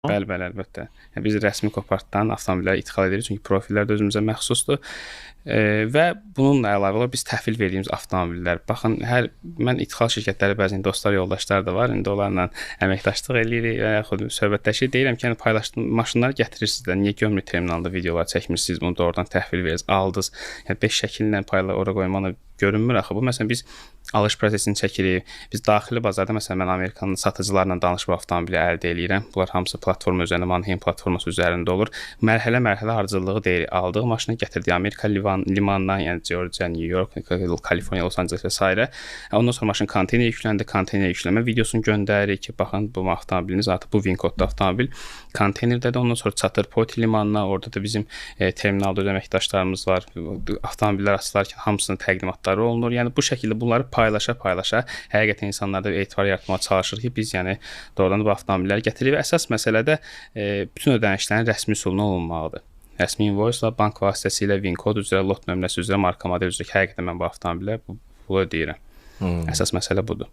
Bəli, bəli, əlbəttə. Yəni biz rəsmi Copartdan avtomobilləri idxal edirik, çünki profillər də özümüzə məxsusdur. Və bununla əlavə olaraq biz təhvil verdiyimiz avtomobillər. Baxın, hər mən idxal şirkətləri bəzən dostlar, yoldaşlar da var. İndi onlarla əməkdaşlıq eləyirik və yaxud söhbətləşirik. Deyirəm ki, yəni paylaşdığım maşınları gətirirsiniz də, niyə gömrük terminalında videolar çəkmirsiniz, bunu doğrudan təhvil verirsiniz, aldınız. Yəni 5 şəkillə payla ora qoymanı görünmür axı bu. Məsələn, biz alış prosesini çəkirik. Biz daxili bazarda, məsələn, mən Amerikanın satıcılarla danışıb avtomobili əldə eləyirəm. Bunlar hamısı platforma üzərində, Mannheim platforması üzərində olur. Mərhələ-mərhələ ardıcıllığı deyirik. Aldığı maşını gətirdik Amerika limanına, yəni Georgia, New York, Kaliforniya, Los Angeles və s. Ondan sonra maşın konteynerə yükləndi, konteynerə yükləmə videosunu göndəririk ki, baxın, bu avtomobiliniz artıq bu VIN kodlu avtomobil konteynerdədir. Ondan sonra çatır Poti limanına, orada da bizim terminalda öz əməkdaşlarımız var. Avtomobillər açılarkən hamısının təqdimatları olunur. Yəni bu şəkildə bunları paylaşa-paylaşa həqiqətən insanlarda bir etibar yaratmağa çalışırıq ki, biz yəni doğrudan da bu avtomobilləri gətiririk və əsas məsələ də bütün ödənişlərin rəsmi üsulla olunmalıdır. Rəsmi invoice-la, bank vasitəsilə, VIN kod üzrə, lot nömrəsi üzrə, marka model üzrə ki, həqiqətən mən bu avtomobilə bu pulu ödəyirəm. Əsas məsələ budur.